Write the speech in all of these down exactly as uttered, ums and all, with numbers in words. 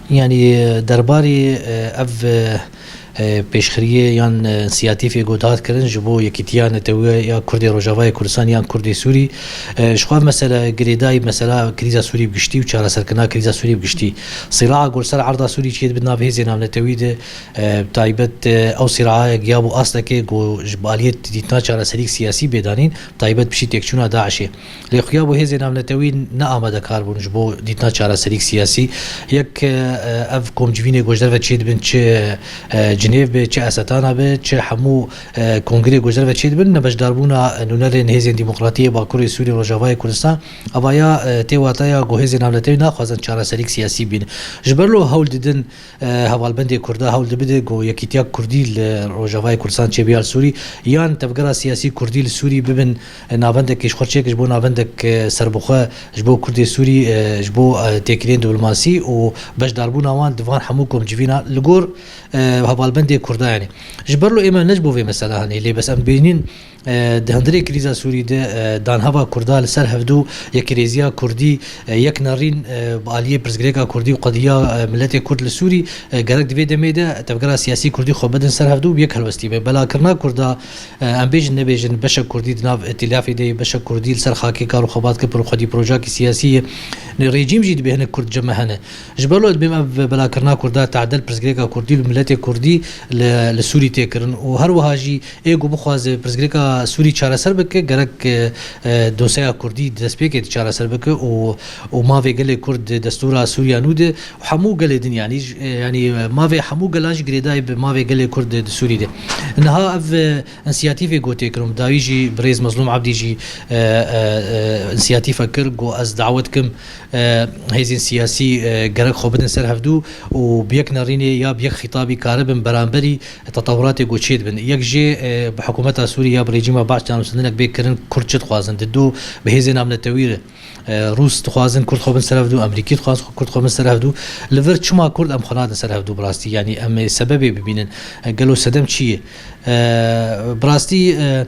Yanî, e, derbarê, e, ev, e, e, pêşxiriyê yan, e, însiyatîfê ku dihat kirin ji bo Yekîtiya Netewî ya Kurdê Rojavayê Kurdistan yan Kurdê Sûrî, e, ji xwe ev mesele girêdayî mesela krîza Sûrî bi giştî û çareserkirina krîza Sûrî bi giştî. Sîlaha ku li ser erda Sûrî çêdibin nav hêzên navnetewî de, e, bi taybet, e, ew sîlaha giya bû astekê ku ji bi aliyê dîtina çareserîk siyasî bê danîn, bi taybet piştî têkçûna DAIŞê. Lê xuya bû hêzên navnetewî ne amadekar bûn ji bo dîtina çareserîk siyasî. Yek, e, ev komcivînê ku ji derve çêdibin, çi, e, Cinêv be, çi Esetana be, çi hemû, e, kongrê ku ji derve çêdibin, ne beşdarbûna nûnerên hêzên demokratiyê Bakurê Sûrî, Rojavayê Kurdistan. Ava ya, e, tê wataya ku hêzên navnetewî naxwazin çareserîk siyasî bînin. Ji ber lo hewl didin, e, hevalbendê Kurda hewl dibide ku yekîtiya Kurdî li Rojavayê Kurdistan çêbiya li Sûrî, yan tevgera siyasî Kurdî li Sûrî bibin, e, navendekê ji xwe çêkin ji bo navendek, e, serbixwe ji bo Kurdê Sûrî, e, ji bo, e, têkiliyên diplomasî û beşdarbûna wan di van hemû komcivîna li gor, e, hevalbendê Kurda yanî. Ji ber lo ême ne ji bo vê mesela hene, lê bes em bînin, e, di hundirê krîza Sûrî de, e, danheva Kurda li ser hevdû, yekrêziya Kurdî, e, yek nerîn, e, bi aliyê pirsgirêka Kurdî û qediya, e, miletê Kurd li Sûrî, e, gerek di vê demê de tevgera siyasî Kurdî xwe bidin ser hevdû û bi yek helwestî be. Belakirina Kurda, e, em bêjin nebêjin beşek Kurdî di nav îtîlafê de ye, beşek Kurdî li ser xakê kar û xebat kir, pro-, xwedî projeyakî siyasî ye. Rejîm jî dibê hinek Kurd cem me hene. Ji ber lo dibêm ev belakirina Kurda, tehdel pirsgirêka Kurdî li miletê Kurdî li, li Sûrî tê kirin û her wiha jî ê ku bixwaze pirsgirêka Sûrî çareser bike, gerek, e, e, dosyeya Kurdî di destpêkê de çareser bike û, û mavê gelê Kurd di destûra Sûriya nû de û hemû gelê din, yanî, e, yanî, e, mavê hemû gelan jî girêdayî bi mavê gelê Kurd di, di Sûrî de. Niha ev, e, însiyatîfê ku tê kirin, bi dawî jî birêz Mezlûm Ebdî jî, e, e, e, însiyatîfe kir, got, ez dawet kim, e, hêzên siyasî, e, gerek xwe bidin ser hevdû û bi yek nerînê ya bi yek xîtabî karibin beramberî tetewuratê ku çêdibin. Yek jê, e, bi hikûmeta Sûrî ya bi rejîma Baş de nûstendinek bê kirin, Kurd çi dixwazin? Di du bi hêzên navnetewî re, e, Rûs dixwazin Kurd xwe bin ser hevdû, Emerîkî dixwazin Kurd xwe bin ser hevdû. Li vir çima Kurd em xwe nadin ser hevdû bi rastî? Yanî em ê sebebê bibînin. E, gelo sedem çi ye? E, bi rastî, e,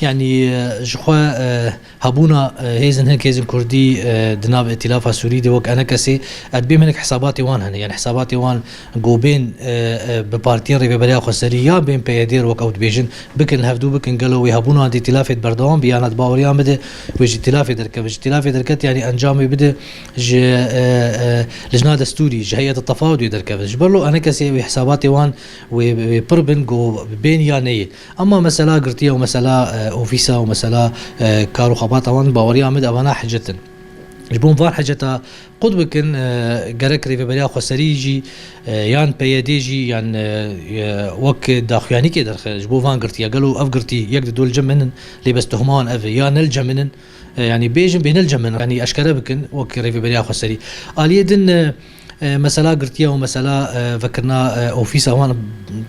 yanî, e, ji xwe, e, hebûna, e, hêzin, hin hêzin Kurdî, e, di nav Îtîlafa Sûrî de wek enekesê, e, dibêm hinek hesabatê wan hene. Yanî hesabatê wan ku bên, e, e, bi partiyên Rêveberiya Xweserî ya bên P Y D wek ew dibêjin, bikin hevdû bikin, gelo wê hebûna di îtîlafê de berdewam bi, yana di baweriya min de wê ji îtîlafê derkeve. Ji îtîlafê derket, yanî encamê bide ji, e, e, lijna destûrî, ji heyeta tefawudê derkeve. Ji ber lo enekesê wê hesabatê wan wê, wê pir bin ku bên ya neyê. Ema mesela girtiye û mesela, e, ofîsa û mesela, e, kar û xebata wan baweriya min de evana hicet in. Ji bo van hiceta qut bikin, e, gerek Rêveberiya Xweserî jî, e, yan P Y D jî, yan, e, e, wek daxuyanîkê derxe ji bo van girtiya. Gelo ev girtî yek di dol cem min in, lê bes tuhma wan ev e, ya ne li cem min in, e, yanî bêjin bê ne li cem min in, yanî eşkere bikin wek Rêveberiya Xweserî. Aliyê din, e, e, mesela girtiya û mesela, e, vekirina, e, ofîsa wan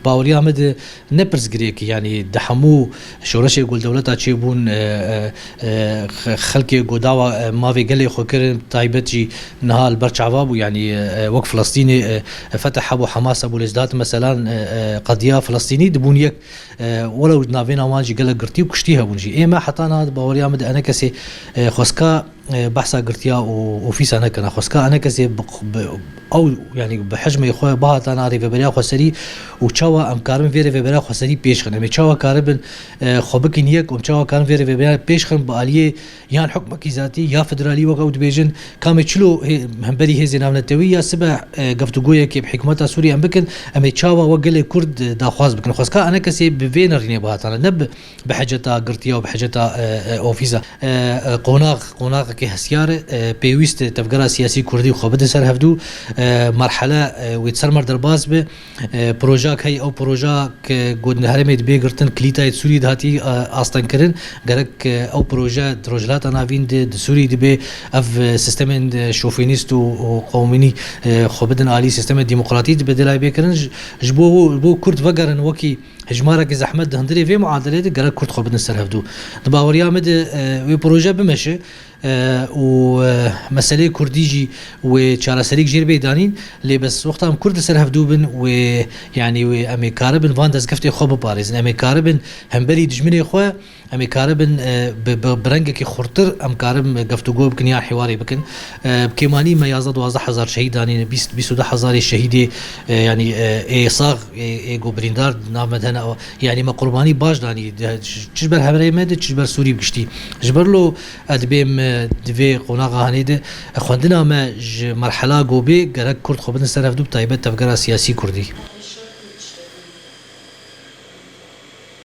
baweriya min de ne pirsgirêk e, yanî di hemû şoreşê ku li dewleta çêbûn, e, e, e, xe-, xelkê ku dawa, e, mavê gelê xwe kirin, taybet jî niha li ber çava bû, yanî, e, e, wek Filistînê, e, e, Fetih hebû, Hamas hebû, lê ji dat meselan, e, e, qediya Filistînî dibûn yek, e, welew navêna wan jî gelek girtî û kuştî hebûn jî. Ê me heta niha di baweriya min de enekesê, e, xwezka, e, behsa girtiya û ofîsa nekirina. Xwezka enekesê bi, bi, ew, yanî bi hicmê xwe bihatana Rêveberiya Xweserî û çawa em karin vê Rêveberiya Xweserî pêş xin. Em ê çawa karibin, e, xwe bikin yek û em çawa karin vê Rêveberiya pêş xin bi aliyê yan hukmekî zatî ya federalî wek ew dibêjin, kamê çilo hê-, hemberî hêzên navnetewî ya sibe, e, guftûgoyekê bi hikûmeta Sûriyê em bikin, em ê çawa wek gelê Kurd, e, daxwaz bikin. Xwezka enekesê bi vê nerînê bihatana, ne bi, bi heceta girtiya û bi heceta, e, e, ofîsa. E, e, qonax, qonaxekê hestiyar e, e, pêwîst e tevgera siyasî Kurdî xwe bidin ser hevdû, e, merhele, e, wê di ser me derbas be. E, projak heye, ew projak, e, ku di herêmê dibê girtin, Kilîtayê di Sûriyê de hatî, e, astengkirin. Gerek, e, ew proje di Rojhilata Navîn de, di Sûriyê dibê, ev, e, sistemên, e, şofînîst û, û qewmînî, e, xwe bidin alî sistemê demokratî dibe delay bê kirin. Ji, ji bo, bo Kurd vegerin wekî hejmareke zehmet di hundirê vê muadelê de gerek Kurd xwe bidin ser hevdû. Di baweriya me de, e, wê proje bimeşe. e, û, e, meseleyê kurdî jî wê çareserîk jêr bê danîn, lê bes wexta em kurd li ser hevdû bin, wê, yanî wê em ê karibin van dezgeftê xwe biparêzin, em ê karibin hemberî dijminê xwe, em ê karibin, e, bi, bi, bi rengekî xurtir em karin geftûgo bikin yan hêwarê bikin. E, bi kêmanî me yazdeh duwazdeh hezar şehîd danîne, bîst, bîst û du hezarê şehîdê, e, yanî, e, ê sax, ê, ê ku birîndar di nav me de hene, yanî me qurbanî baş danî, de, çi ji ber hevrê me de, çi ji ber Sûrî bi giştî. Ji ber lo, e, dibêm, e, di vê qonaxa hanê de, e, xwendina me ji merhela gobê gerek kurd xwe bidin ser hevdû, bi taybet tevgera siyasî kurdî.